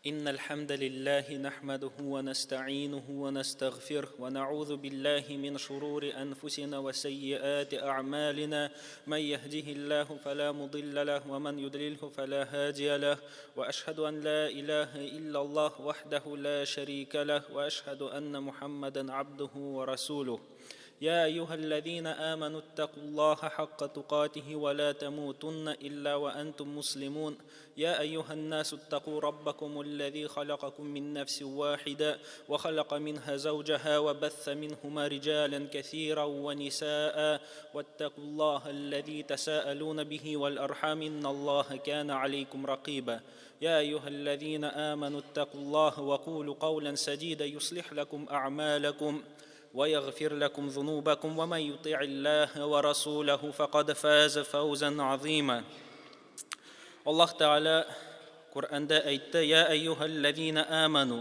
إن الحمد لله نحمده ونستعينه ونستغفره ونعوذ بالله من شرور أنفسنا وسيئات أعمالنا من يهده الله فلا مضل له ومن يضلله فلا هادي له وأشهد أن لا إله إلا الله وحده لا شريك له وأشهد أن محمدا عبده ورسوله يا أيها الذين آمنوا اتقوا الله حق تقاته ولا تموتن إلا وأنتم مسلمون يا أيها الناس اتقوا ربكم الذي خلقكم من نفس واحدة وخلق منها زوجها وبث منهما رجالا كثيرا ونساء واتقوا الله الذي تساءلون به والأرحام إن الله كان عليكم رقيبا يا أيها الذين آمنوا اتقوا الله وقولوا قولا سديدا يصلح لكم أعمالكم ويغفر لكم ذنوبكم ومن يطع الله ورسوله فقد فاز فوزا عظيما Аллаһ Тәгалә Коръәндә әйтте, Я әйюһәлләзина аману.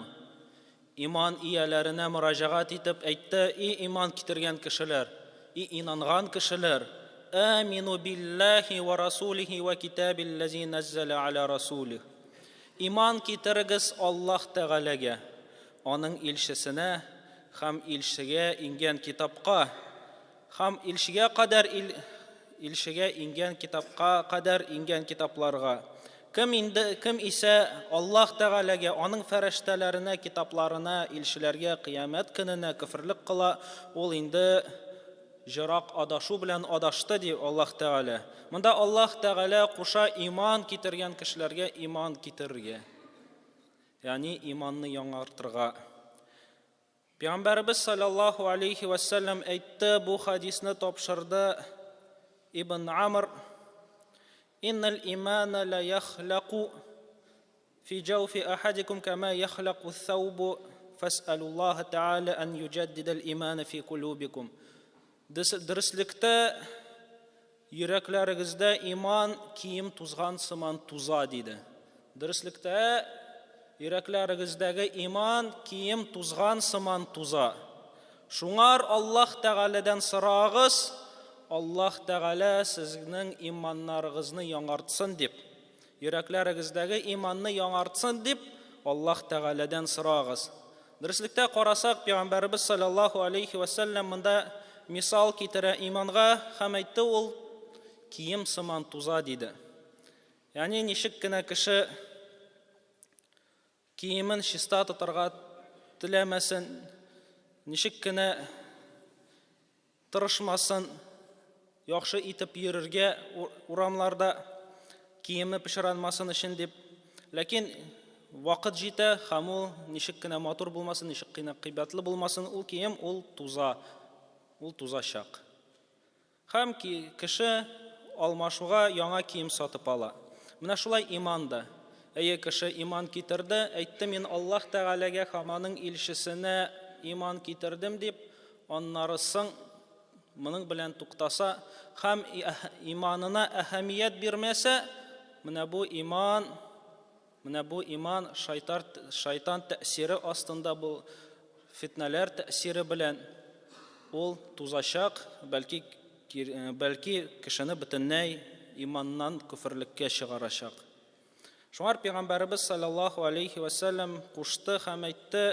Иман ияләренә мөрәҗәгать итеп әйтте, И иман китергән кешеләр, и инанган кешеләр, амину биллахи ва расулихи ва китабиллази наззаля аля расулих. Иман китерегез Аллаһ Тәгаләгә, аның илчесенә һәм илчегә иңгән китапка, Һәм илчегә кадәр ил, илчегә иңгән китапка кадәр иңгән китапларга. Кем инде, кем исә Аллаһ Тәгаләгә, аның фәрештәләренә, китапларына, илчеләргә, кыямәт көненә көферлек кыла, ул инде җырак адашу белән адашты, ди Аллаһ Тәгалә. Монда Аллаһ Тәгалә куша иман китергән кешеләргә иман китерергә. Ягъни иманны яңартырга. Пәйгамбәребез салләллаһу алейһи вә сәлләм әйтте, бу хадисны тапшырды Ибн Амр, Иннал имана ла яхлаку фи җауфи ахадикум кама яхлаку ҫаубу фәсәлуллаһа тәгалә ан юҗаддидал имана фи кулубикум. Дөреслектә йөрәкләрегездә иман кием тузган сыман туза, диде. Дөреслектә йөрәкләрегездәге иман кием тузган сыман туза. Шуңар Аллаһ Тәгаләдән сорагыз, Аллаһ Тәгалә сезнең иманнарыгызны яңартсын дип. Йөрәкләрегездәге иманны яңартсын дип, Аллаһ Тәгаләдән сорагыз. Дөреслектә карасак, Пәйгамбәребез салләллаһу алейһи вә сәлләм монда мисал китерә иманга һәм әйтте ул кием сыман туза диде. Ягъни ничек кенә кеше киемен чиста тотарга теләмәсен, ничек кенә Тырышмасын, яхшы итеп йөрергә урамларда, киеме пычранмасын өчен дип. Ләкин вакыт җитә, һәм ул ничек кенә матур булмасын, ничек кенә кыйбатлы булмасын, ул кием ул туза, ул тузачак. Һәм кеше алмашуга яңа кием сатып ала. Менә шулай иман да. Әйе, кеше иман китерде, әйтте, мин Аллаһ Тәгаләгә һәм аның илчесенә иман китердем дип, Аннары соң моның белән туктаса һәм иманына әһәмият бирмәсә, менә бу иман, менә бу иман шайтар, шайтан тәэсире астында бу фитнәләр тәэсире белән ул тузачак, бәлки, бәлки кешене бөтенләй иманнан көферлеккә чыгарачак. Шуңар пәйгамбәребез саллаллаһу алейхи вә сәлләм кушты һәм әйтте,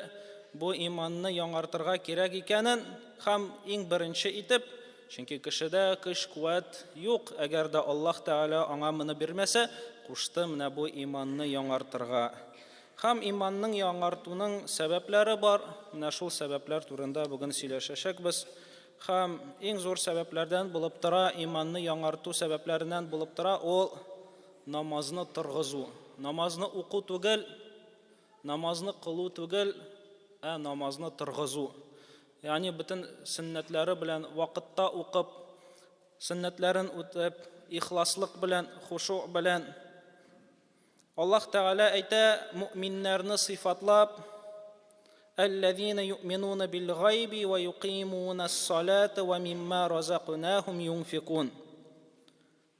бу иманны яңартырга кирәк икәнен һәм иң беренче итеп, чөнки кешедә көч-куәт юк, әгәр дә Аллаһ Тәгалә аңа моны бирмәсә, кушты менә бу иманны яңартырга. Һәм иманның яңартуның сәбәпләре бар, менә шул сәбәпләр турында бүген сөйләшәчәкбез. Һәм иң зур сәбәпләрдән булып тора, иманны яңарту сәбәпләреннән булып тора, ул намазны торгызу. Намазны уку түгел, намазны кылу түгел, ә намазны торгызу. Ягъни бөтен сөннәтләре белән вакытта укып, сөннәтләрен үтеп, ихласлык белән, хушу белән. Аллаһ Тәгалә әйтә, мөэминнәрне сыйфатлап, Әлләзина юъминуна бил гайби ва юкыймуна ссалата ва мимма разакнахум юнфикун.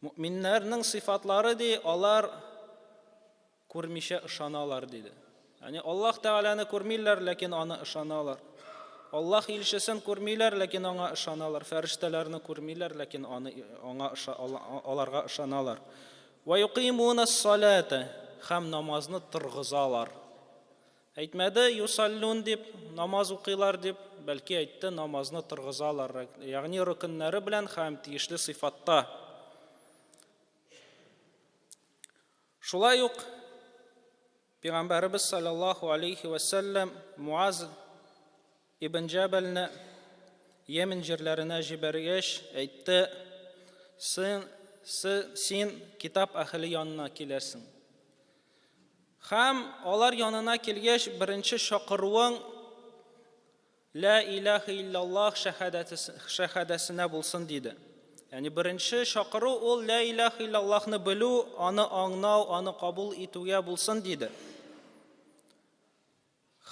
Мөэминнәрнең сыйфатлары, ди, алар күрмичә ышаналар, диде. Ягъни Аллаһ Тәгаләне күрмиләр, ләкин аны ышаналар. Аллаһ илчесен күрмиләр, ләкин аңа ышаналар. Фәрештәләрне күрмиләр, ләкин аны аңа аларга ышаналар. Ва юкыймуна ссалата һәм намазны торгызалар. Әйтмәде юсаллун дип, намаз укыйлар дип, бәлки әйтте намазны торгызалар, ягъни рөкеннәре белән һәм тиешле сыйфатта. Шулай ук Пәйгамбәребез саллаллаһу алейхи вә сәлләм Муаз ибн Җәбәлне Йемен җирләренә җибәргәч әйтте, Син, син китап әһеле янына киләсең. Һәм алар янына килгәч, беренче чакыруың Лә иләһә илляллаһ шәһадәсенә булсын, диде. Ягъни беренче чакыру ул Лә иләһә илляллаһны белү, аны аңнау, аны кабул итүгә булсын, диде.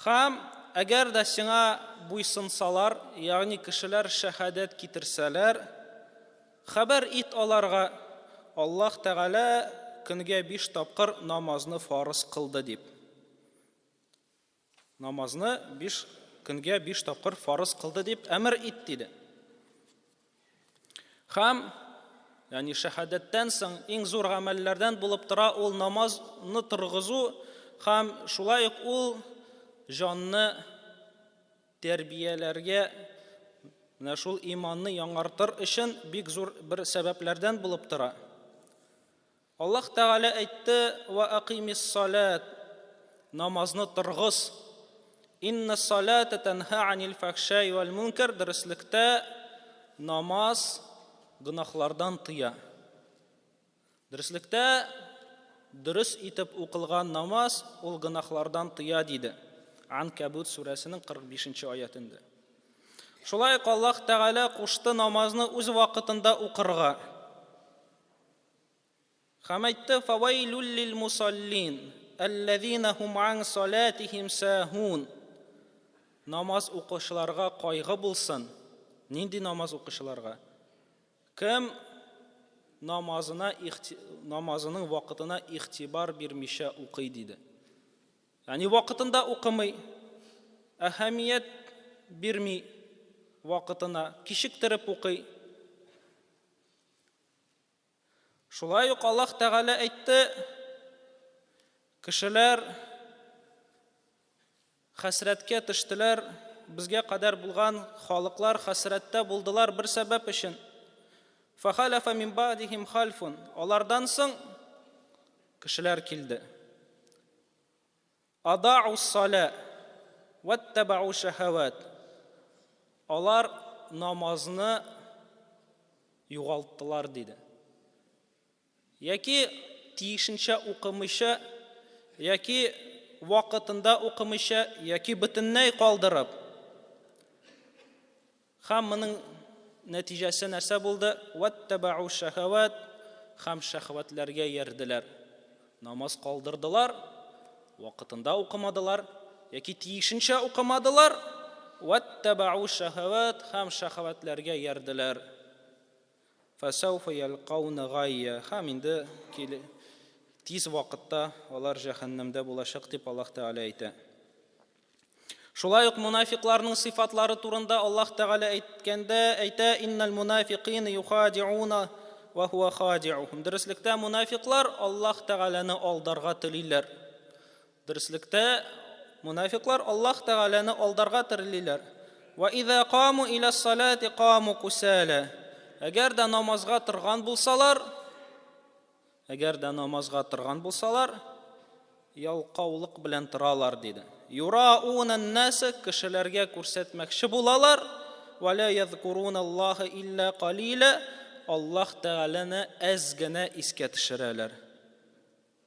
Һәм әгәр дә сиңа буйсынсалар, ягъни кешеләр шәһадәт китерсәләр, хәбәр ит аларга, Аллаһ Тәгалә көнгә биш тапкыр намазны фарыз кылды дип. Намазны биш көнгә биш тапкыр фарыз кылды дип әмер ит, диде. Хәм, ягъни шәһадәттән соң иң зур гамәлләрдән булып тора ул намазны торгызу һәм шулай ук ул җанны тәрбияләргә менә шул иманны яңартыр өчен бик зур бер сәбәпләрдән булып тора. Аллаһ Тәгалә әйтте, Вә акимис-салат, намазны торгыз. Инна-салата тәнһа анил фәхшәи вәл мункар, дөреслектә намаз гөнаһлардан тыя. Дөреслектә дөрес итеп укылган намаз ул гөнаһлардан тыя, диде. Анкабут сүрәсенең 45 нче аятендә. Шулай ук Аллаһ Тәгалә кушты намазны үз вакытында укырга. Һәм әйтте, Фавәйлүл лил мусаллин, әлләзина һум ан салатихим сахун. Намаз укучыларга кайгы булсын. Нинди намаз укучыларга? Кем намазына намазының вакытына игътибар бирмичә укый диде. Ягъни вакытында укымый, әһәмият бирми вакытына, кичектереп укый. Шулай ук Аллаһ Тәгалә әйтте, кешеләр хәсрәткә төштеләр, безгә кадәр булган халыклар хәсрәттә булдылар бер сәбәп өчен. Фахалафа мин ба'дихим хальфун. Алардан соң кешеләр килде. Адау салә ваттабау шәһәвәт. Алар намазны югалттылар, диде. Яки тиешенчә укымыйча, яки вакытында укымыйча, яки бөтенләй калдырып. Һәм моның нәтиҗәсе нәрсә булды? Ваттабау шәһәвәт, һәм шәһвәтләргә иярделәр. Намаз калдырдылар, вакытында укымадылар, яки тиешенчә укымадылар. Ваттабау шәһәвәт, һәм шәһвәтләргә иярделәр. Фәсәүфә ялкауна гайя, һәм инде тиз вакытта алар җәһәннәмдә булачак, дип Аллаһ Тәгалә әйтә. Шулай ук мунафикларның сыйфатлары турында Аллаһ Тәгалә әйткәндә әйтә, Иннал мунафикина юхадиуна ва хуа хадиухум. Дөреслектә мунафиклар Аллаһ Тәгаләне алдарга телиләр. Дөреслектә мунафиклар Аллаһ Тәгаләне алдарга телиләр. Ва иза каму иля салати каму кусала. Әгәр дә намазга торган булсалар, Әгәр дә намазга торган булсалар, ялкаулык белән торалар, диде. Юрауна-ннаса, кешеләргә күрсәтмәкче булалар, вә ла язкуруналлаһа илля калиля, Аллаһ Тәгаләне әз генә искә төшерәләр.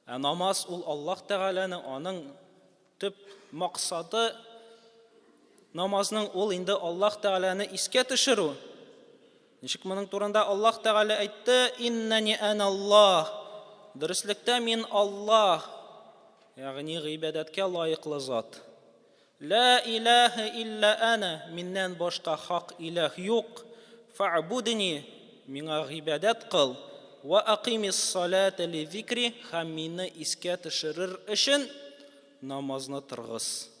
Ә намаз ул Аллаһ Тәгаләне, аның төп максаты намазның ул инде Аллаһ Тәгаләне искә төшерү. Ничек моның турында Аллаһ Тәгалә әйтте, Иннәни әналлаһ. Дөреслектә мин Аллаһ, ягъни гыйбадәткә лаеклы зат. Ла илаһа илля ана, миннән башка хак илаһ юк. Фа'будни, миңа гыйбадәт кыл. Ва акимис салата ли зикри, һәм мине искә төшерер өчен намазны торгыз.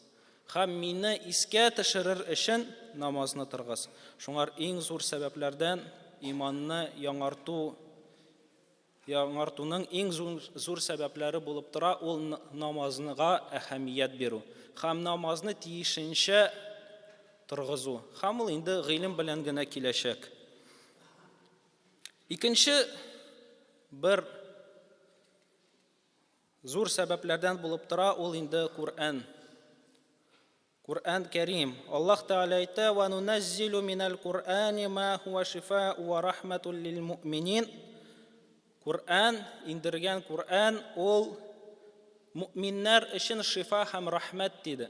Һәм мине искә төшерер өчен намазны торгыз. Шуңар иң зур сәбәпләрдән иманны яңарту Яңартуның иң зур сәбәпләре булып тора ул намазныга әһәмият бирү һәм намазны тиешенчә торгызу. Һәм ул инде гыйлем белән генә киләчәк. Икенче бер зур сәбәпләрдән булып тора ул инде Коръән. Коръән Кәрим. Аллаһ Тәгалә әйтә: "Ва нуназзилу минәл Коръәни ма хуа шифау ва рахматун лил муъминин." Коръән, индергән Коръән ул муъминнәр өчен шифа һәм рәхмәт диде.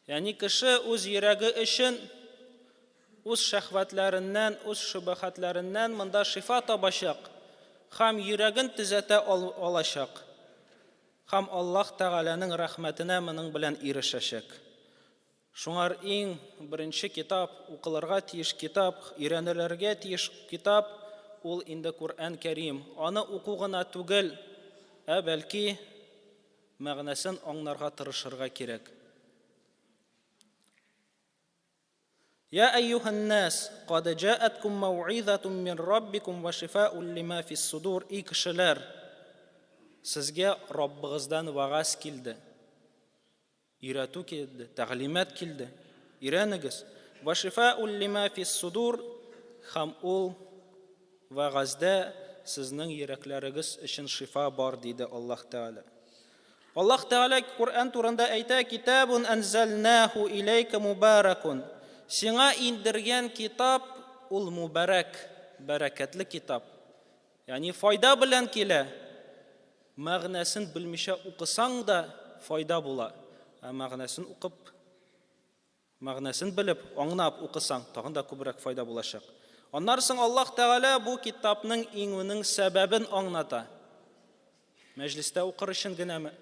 Ягъни кеше үз йөрәге өчен үз шәһвәтләреннән, үз шөбәхәтләреннән монда шифа табачак һәм йөрәген төзәтә алачак. Һәм Аллаһ Тәгаләнең рәхмәтенә моның белән ирешәчәк. Шуңар иң беренче китап, укылырга тиеш китап, өйрәнелергә тиеш китап, ул инде Коръән Кәрим. Аны уку гына түгел, ә бәлки мәгънәсен аңнарга тырышырга кирәк. Я әйюһән-нәс, кад җаәткум мәүгыйзәтун мин Раббикум вә шифаун лима фис-судур, И кешеләр, сезгә Раббыгыздан вәгазь килде, өйрәтү килде, тәгълимат килде, өйрәнегез. Вә шифаун лима фис-судур, һәм ул вәгазьдә сезнең йөрәкләрегез өчен шифа бар, диде Аллаһ Тәгалә. Аллаһ Тәгалә Коръән турында әйтә, Китабун анзалнаху иләйкә мубаракун. Сиңа индергән китап ул мубарак, бәрәкәтле китап. Ягъни файда белән килә. Мәгънәсен белмичә укысаң да файда була. Ә мәгънәсен укып Мәгънәсен белеп, аңнап укысаң, тагын да күбрәк файда булачак. Аннары соң Аллаһ Тәгалә бу китапның иңүнең сәбәбен аңната. Мәҗлестә укыр өчен генәме?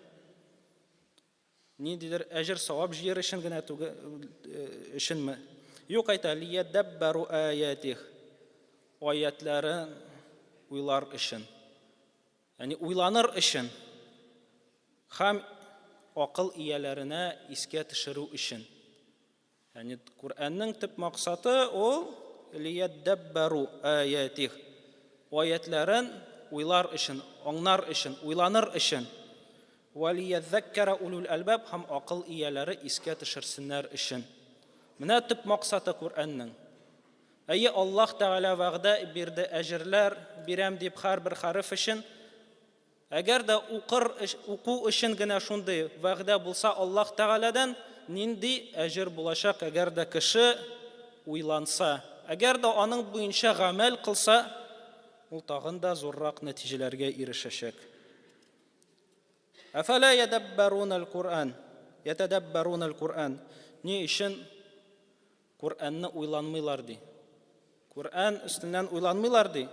Ниндидер әҗер савап җыер өчен генә түгел э, өченме? Юк әйтә, лиядәббәру аятих. Аятларын уйлар өчен. Ягъни уйланыр өчен һәм акыл ияләренә искә төшерү өчен. Ягъни Коръәннең төп максаты ул лияддәббәру аятих. Аятларын уйлар өчен, аңнар өчен, уйланыр өчен. Ва лиядзәккәра улул әлбаб һәм акыл ияләре искә төшерсеннәр өчен. Менә төп максаты Коръәннең. Әйе, Аллаһ Тәгалә вәгъдә бирде, әҗерләр бирәм дип һәрбер хәреф өчен. Әгәр дә укыр, уку өчен генә шундый вәгъдә булса Аллаһ Тәгаләдән, нинди әҗер булачак, әгәр дә кеше уйланса, әгәр дә аның буенча гамәл кылса, ул тагын да зуррак нәтиҗәләргә ирешәчәк. Әфәлә ядәббәрунәл Куръән, ятәдәббәрунәл Куръән. Ни өчен Коръәнне уйланмыйлар ди. Коръән өстеннән уйланмыйлар ди.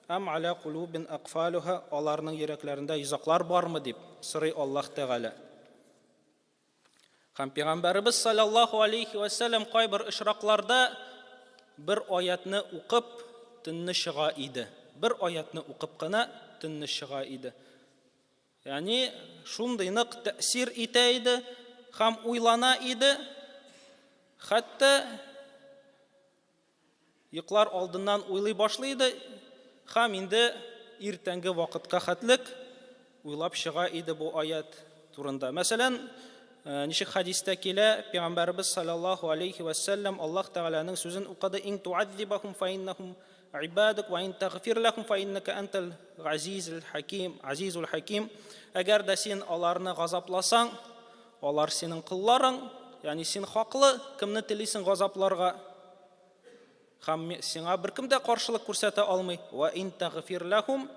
Әм аля кулубин акфалуха, аларның йөрәкләрендә йозаклар бармы дип сорый Аллаһ Тәгалә. Һәм пәйгамбәребез саллаллаһу алейхи ва сәлләм кайбер очракларда бер аятны укып төнне чыга иде. Бер аятны укып кына төнне чыга иде. Ягъни шундый нык тәэсир итә иде һәм уйлана иде, хәтта йоклар алдыннан уйлый башлый иде һәм инде иртәнге вакытка хәтлек уйлап чыга иде бу аят турында. Мәсәлән, э, ничек хадистә килә, пәйгамбәребез саллаллаһу алейхи ва сәлләм Аллаһ Тәгаләнең сүзен укыды: "Ин туаззибахум фа иннахум Гыйбадук ва ин тагфир ләхум фа иннәкә әнтәл газизул хаким, азизул хаким. Әгәр дә син аларны газапласаң, алар синең колларың, ягъни син хаклы, кемне телисең газапларга. Һәм сиңа беркем дә каршылык күрсәтә алмый. Ва ин тагфир ләхум,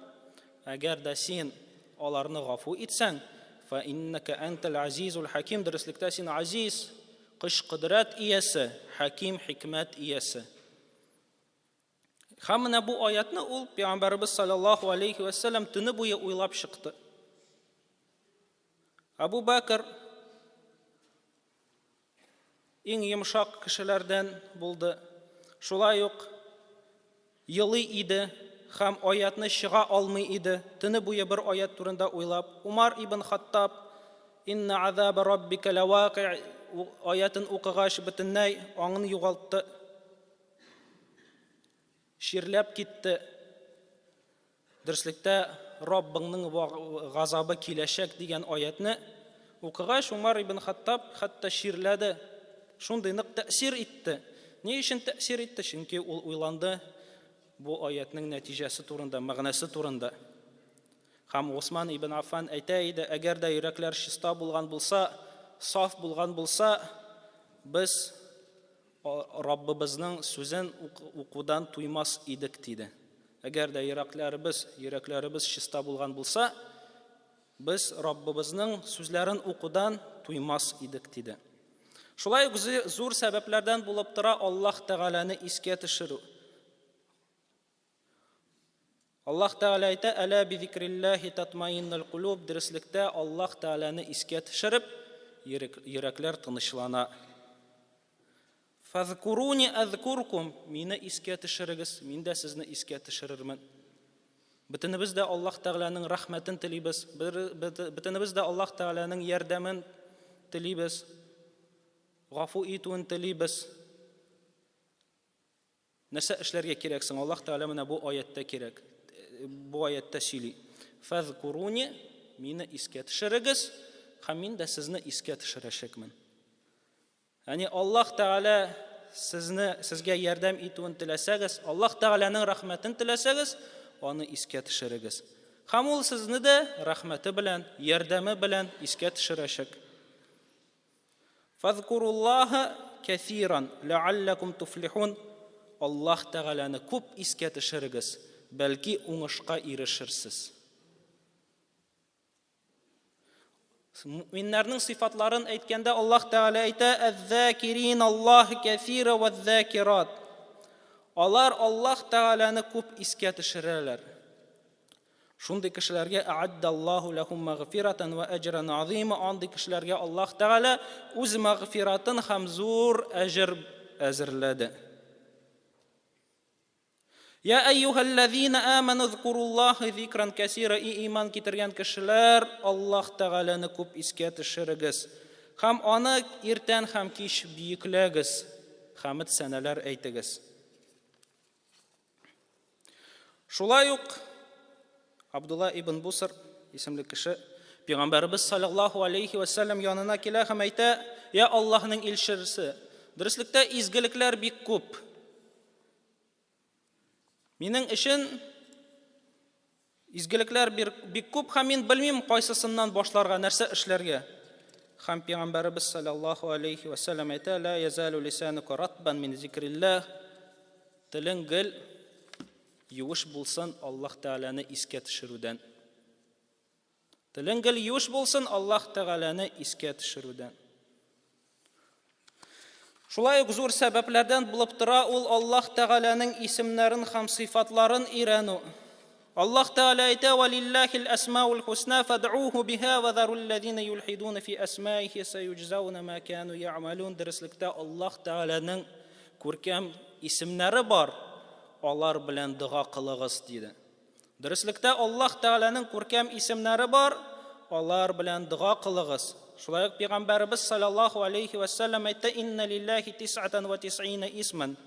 әгәр дә син аларны гафу итсәң, фа иннәкә әнтәл азизул хаким, дөреслектә син азиз, көч-кодрәт иясе, хаким, хикмәт иясе. Һәм менә бу аятны ул пәйгамбәребез саллаллаһу алейхи ва сәлләм төне буе уйлап чыкты. Абу Бәкр иң йомшак кешеләрдән булды. Шулай ук елый иде һәм аятны чыга алмый иде. Төне буе бер аят турында уйлап. Умар ибн Хаттаб Инна азаба раббика лаваки аятын укыгач бөтенләй аңын югалтты. Чирләп китте. Дөреслектә Раббыңның газабы киләчәк дигән аятьне укыгач, Умар ибн Хаттаб хәтта чирләде. Шундый нык тәэсир итте. Ни өчен тәэсир итте? Чөнки ул уйланды бу аятьнең нәтиҗәсе турында, мәгънәсе турында. Һәм Госман ибн Аффан әйтә иде, әгәр дә йөрәкләр чиста булган булса, саф булган булса, без Раббыбызның сүзен укудан туймас идек, диде. Әгәр дә йөрәкләребез, йөрәкләребез чиста булган булса, без Раббыбызның сүзләрен укудан туймас идек, диде. Шулай ук зур сәбәпләрдән булып тора Аллаһ Тәгаләне искә төшерү. Аллаһ Тәгалә әйтә, Әлә би зикрилләһи татмаиннул кулуб, дөреслектә Аллаһ Тәгаләне искә төшереп, йөрәкләр тынычлана. Фазкуруни азкуркум, мине искә төшерегез, мин дә сезне искә төшерермен. Бөтенебез дә Аллаһ Тәгаләнең рәхмәтен телибез, бөтенебез дә Аллаһ Тәгаләнең ярдәмен телибез, гафу итүен телибез. Нәрсә эшләргә кирәк соң? Аллаһ Тәгалә менә бу аятьтә кирәк. Бу аятьтә сөйли. Фәзкуруни, мине искә төшерегез, һәм мин дә сезне искә төшерәчәкмен. Ягъни Аллаһ Тәгалә сезне сезгә ярдәм итүен теләсәгез, Аллаһ Тәгаләнең рәхмәтен теләсәгез, аны искә төшерегез. Һәм ул сезне дә рәхмәте белән, ярдәме белән искә төшерәчәк. Фазкуруллаһа кәсиран ләалләкум туфлихун, Аллаһ Тәгаләне күп искә төшерегез, бәлки уңышка ирешерсез. Мөэминнәрнең сыйфатларын әйткәндә Аллаһ Тәгалә әйтә, Әз-закирин Аллаһ кәсира вәз-закират. Алар Аллаһ Тәгаләне күп искә төшерәләр. Шундый кешеләргә әаддаллаһу ләһум мәгъфиратан вә әҗран азима, андый кешеләргә Аллаһ Тәгалә үз мәгъфиратын һәм зур әҗер әзерләде. Я әйюһәлләзина аману зкуруллаһа зикран кәсира, и иман китергән кешеләр, Аллаһ Тәгаләне күп искә төшерегез һәм аны иртән һәм кич бөекләгез, хәмед сәнәләр әйтегез. Шулай ук Абдулла ибн Буср исемле кеше Пәйгамбәребез саллаллаһу алейхи ва сәлләм янына килә һәм әйтә: "Я Аллаһның илчесе, дөреслектә изгелекләр бик күп. Минең өчен Изгелекләр бик күп һәм мин белмим кайсысыннан башларга, нәрсә эшләргә. Һәм Пәйгамбәребез саллаллаһу алейхи ва сәлләм әйтә, ла язалу лисанука ратбан мин зикрилләһ. Телең гел юеш булсын Аллаһ Тәгаләне искә төшерүдән. Телең гел юеш булсын Аллаһ Тәгаләне искә төшерүдән. Шулай ук зур сәбәпләрдән булып тора ул Аллаһ Тәгаләнең исемнәрен һәм сыйфатларын өйрәнү. Аллаһ Тәгалә әйтә: "Валиллахил асмаул хусна фад'уху биха ва зарул лазина юлхидуна фи асмаихи саюджзауна ма кану я'малун." Дөреслектә Аллаһ Тәгаләнең күркәм исемнәре бар, алар белән дога кылыгыз, диде. Дөреслектә Аллаһ Тәгаләнең күркәм исемнәре бар, алар белән дога кылыгыз. Шулай ук Пәйгамбәребез саллаллаһу алейхи ва сәлләм әйтте: "Инна лиллахи тис'атан ва тис'ина исман."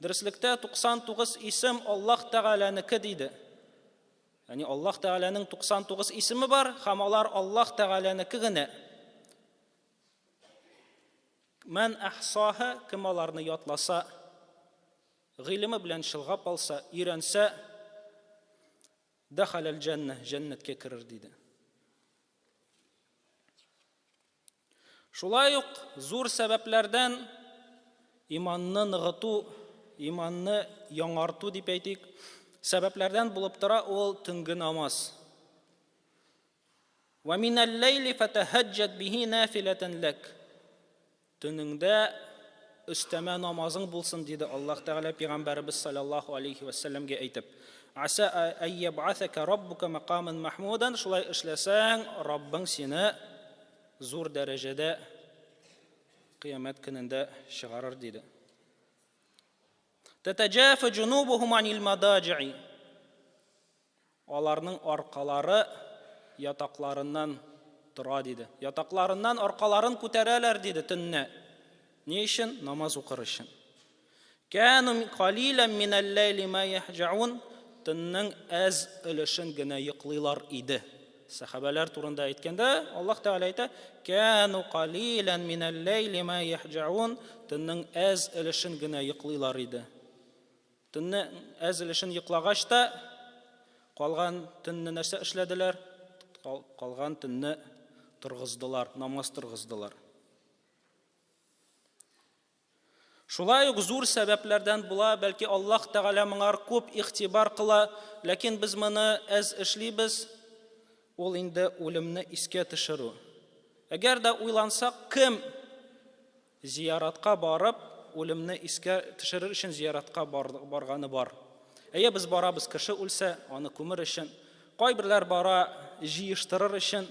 Дөреслектә 99 исем Аллаһ Тәгаләнеке диде. Ягъни Аллаһ Тәгаләнең 99 исеме бар һәм алар Аллаһ Тәгаләнеке генә. Мән әхсаһа, кем аларны ятласа, Гыйлеме белән чолгап алса, өйрәнсә, дәхаләл җәннә, җәннәткә керер, диде. Шулай ук зур сәбәпләрдән иманны ныгыту, иманны яңарту дип әйтик, сәбәпләрдән булып тора ул төнге намаз. Ва минәл ләйли фатахаджат бихи нафиләтән ләк. Төнеңдә өстәмә намазың булсын, диде Аллаһ Тәгалә пәйгамбәребез саллаллаһу алейхи вә сәлләмгә әйтеп. Аса әйябгасака раббука макаман махмудан, шулай эшләсәң, Раббың сине зур дәрәҗәдә кыямәт көнендә чыгарыр, диде. Татаҗафа җунубухум анил мадаҗи. Аларның аркалары ятакларыннан тора, диде. Ятакларыннан аркаларын күтәрәләр, диде төнне. Ни өчен? Намаз укыр өчен. Кәну калилән минәл-ләйли ма яһҗаун. Төннең әз өлешен генә йоклыйлар иде. Сәхабәләр турында әйткәндә, Аллаһ Тәгалә әйтә, Кәну калилән минәл-ләйли ма яһҗаун, төннең әз өлешен генә йоклыйлар иде. Төнне әз өлешен йоклагач та, калган төнне нәрсә эшләделәр? Калган төнне торгыздылар, намаз торгыздылар. Шулай ук зур сәбәпләрдән була, бәлки Аллаһ Тәгалә моңар күп игътибар кыла, ләкин без моны әз эшлибез, ул инде үлемне искә төшерү. Әгәр дә уйлансак, кем зияратка барып, үлемне искә төшерер өчен зияратка барганы бар? Әйе, без барабыз, кеше үлсә, аны күмер өчен. Кайберләр бара җыештырыр өчен.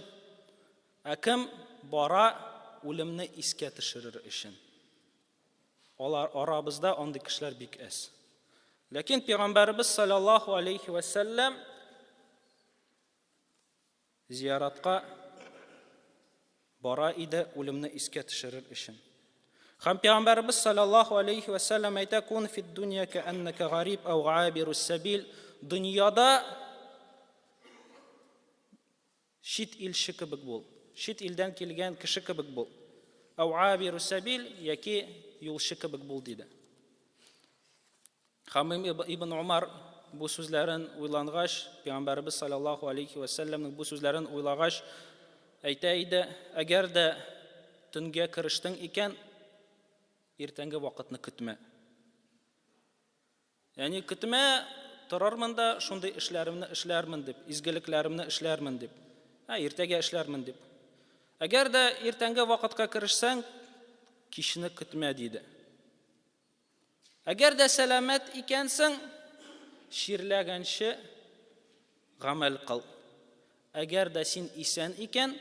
Ә кем бара үлемне искә төшерер өчен? Алар арабызда андый кешеләр бик әз. Ләкин пәйгамбәребез саллаллаһу алейхи ва сәлләм зияратка бара иде үлемне искә төшерер өчен. Һәм пәйгамбәребез саллаллаһу алейхи ва сәлләм әйтә: "Кун фид дунья кәәннәкә гариб ау габирус сәбил". Дөньяда Чит илче кебек бул. Чит илдән килгән кеше кебек бул. Әү абиру сәбил яки юлчы кебек бул, диде. Һәм Ибн Умар бу сүзләрен уйлангач, Пәйгамбәребез саллаллаһу алейхи ва сәлләмнең бу сүзләрен уйлагач, әйтә иде, әгәр дә төнгә керештең икән, иртәнге вакытны көтмә. Ягъни көтмә, торырмын да шундый эшләремне эшләрмен дип, изгелекләремне эшләрмен дип. Ә, иртәгә эшләрмен дип. Әгәр дә иртәнге вакытка керешсәң, кичне көтмә, диде. Әгәр дә сәламәт икәнсең, чирләгәнче гамәл кыл. Әгәр дә син исән икән,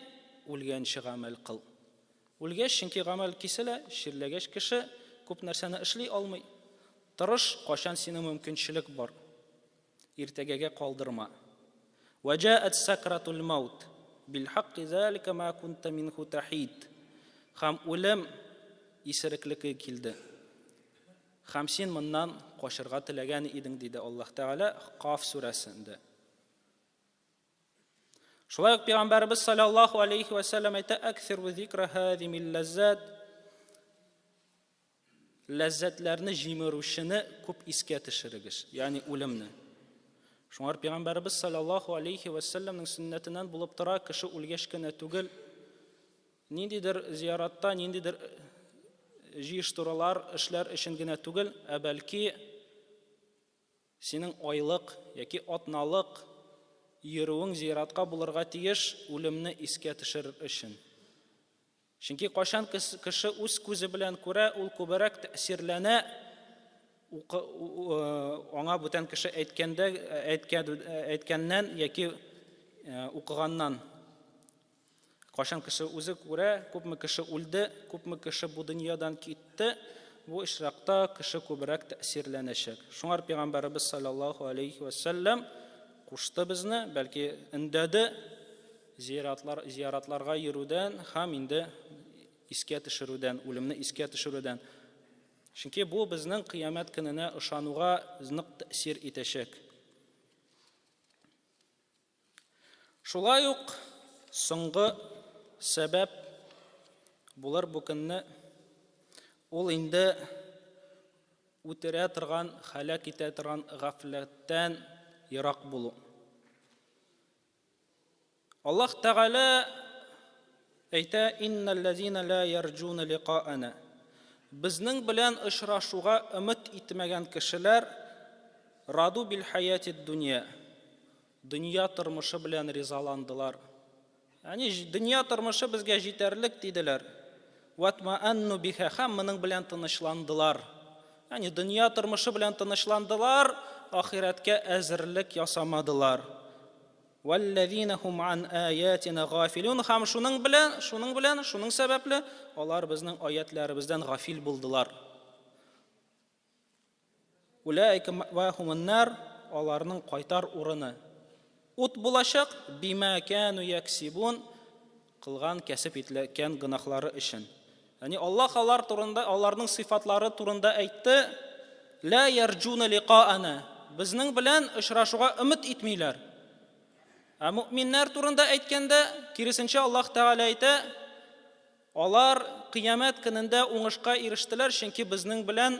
үлгәнче гамәл кыл. Үлгәч, чөнки гамәл киселә, чирләгәч кеше күп нәрсәне эшли алмый. Тырыш, кайчан синең мөмкинчелек бар. Иртәгәгә калдырма. Вәҗаәт сәкратул маут билхакки залика ма кунта минху тахид. Һәм үлем исереклеке килде. Һәм син моннан качырга теләгән идең, диде Аллаһ Тәгалә Каф сүрәсендә. Шулай ук пәйгамбәребез саллаллаһу алейхи ва сәлләм әйтә: "Аксиру зикра һазимил ләззат". Ләззәтләрне җимерүчене күп искә төшерегез, ягъни үлемне. Шуңар пәйгамбәребез саллаллаһу алейхи ва сәлләмнең сөннәтеннән булып тора, кеше үлгәч кенә түгел, ниндидер зияратта, ниндидер җыештырулар, эшләр өчен генә түгел, ә бәлки Синең айлык яки атналык йөрүең зиратка булырга тиеш, үлемне искә төшерер өчен. Чөнки кайчан кеше үз күзе белән күрә, ул күбрәк тәэсирләнә, аңа бүтән кеше әйткәндә, әйткәннән яки укыганнан. Кайчан кеше үзе күрә, күпме кеше үлде, күпме кеше бу дөньядан китте, бу очракта кеше күбрәк тәэсирләнәчәк. Шуңар пәйгамбәребез саллаллаһу алейхи ва сәлләм кушты безне, бәлки өндәде зияратлар, зияратларга йөрүдән һәм инде искә төшерүдән, үлемне искә төшерүдән. Чөнки бу безнең кыямәт көненә ышануга нык тәэсир итәчәк. Шулай ук соңгы сәбәп булыр бу көнне, ул инде үтерә торган, һәлак итә торган гафләттән ерак булу. Аллаһ Тәгалә әйтә, Иннәлләзина ла ярҗуна ликаана. Безнең белән очрашуга өмет итмәгән кешеләр раду бил хаятид дөнья. Дөнья тормышы белән ризаландылар. Ягъни дөнья тормышы безгә җитәрлек диделәр. Ватмаанну биха һәм моның белән тынычландылар. Ягъни дөнья тормышы белән тынычландылар, ахирәткә әзерлек ясамадылар. Валлазина хум ан аятина гафилун һәм шуның белән, шуның белән, шуның сәбәпле алар безнең аятләребездән гафил булдылар. Уләйка мәвахумун нар, аларның кайтар урыны ут булачак, бима кану яксибун, кылган, кәсеп иткән гөнаһлары өчен. Ягъни Аллаһ алар турында, аларның сыйфатлары турында әйтте, ла ярҗуна ликаана, безнең белән очрашуга өмет итмиләр. Ә мөэминнәр турында әйткәндә, киресенчә Аллаһ Тәгалә әйтә, алар кыямәт көнендә уңышка ирештеләр, чөнки безнең белән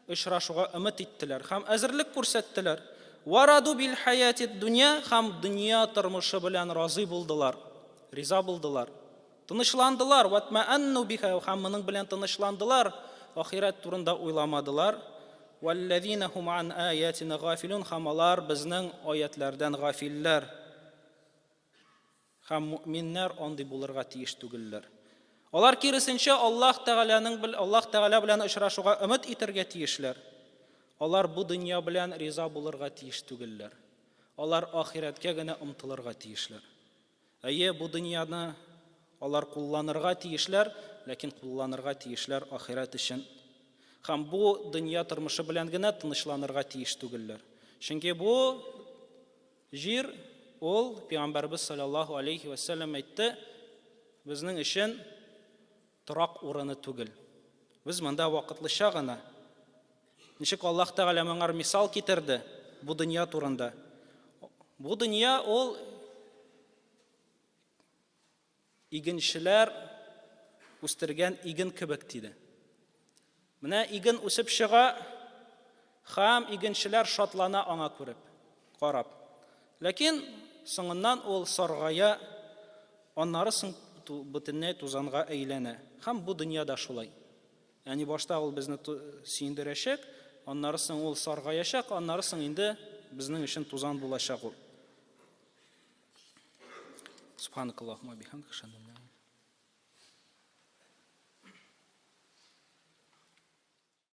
очрашуга өмет иттеләр һәм әзерлек күрсәттеләр. Вараду бил хаятид дөнья һәм дөнья тормышы белән разый булдылар, риза булдылар. Тынычландылар, ватмаанну биха һәм моның белән тынычландылар, ахирәт турында уйламадылар. Валлазина хум ан аятина гафилун һәм алар безнең аятләрдән гафилләр. Һәм мөэминнәр андый булырга тиеш түгелләр. Алар киресенчә Аллаһ Тәгаләнең Аллаһ Тәгалә белән очрашуга өмет итәргә тиешләр. Алар бу дөнья белән риза булырга тиеш түгелләр. Алар ахирәткә генә омтылырга тиешләр. Әйе, бу дөньяны алар кулланырга тиешләр, ләкин кулланырга тиешләр ахирәт өчен. Һәм бу дөнья тормышы белән генә тынычланырга тиеш түгелләр. Чөнки бу җир ул пәйгамбәрбез саллаллаһу алейхи ва сәлләм әйтте, безнең өчен торак урыны түгел. Без монда вакытлыча гына. Ничек Аллаһ Тәгалә моңар мисал китерде бу дөнья турында. Бу дөнья ул игенчеләр үстергән иген кебек диде. Менә иген үсеп чыга, һәм игенчеләр шатлана аңа күреп, карап. Ләкин соңыннан ул саргая, аннары соң бөтенләй тузанга әйләнә. Һәм бу дөнья да шулай. Ягъни башта ул безне сөендерәчәк, аннары соң ул саргаячак, аннары соң инде безнең өчен тузан булачак ул. Субханакаллахума бихамдика,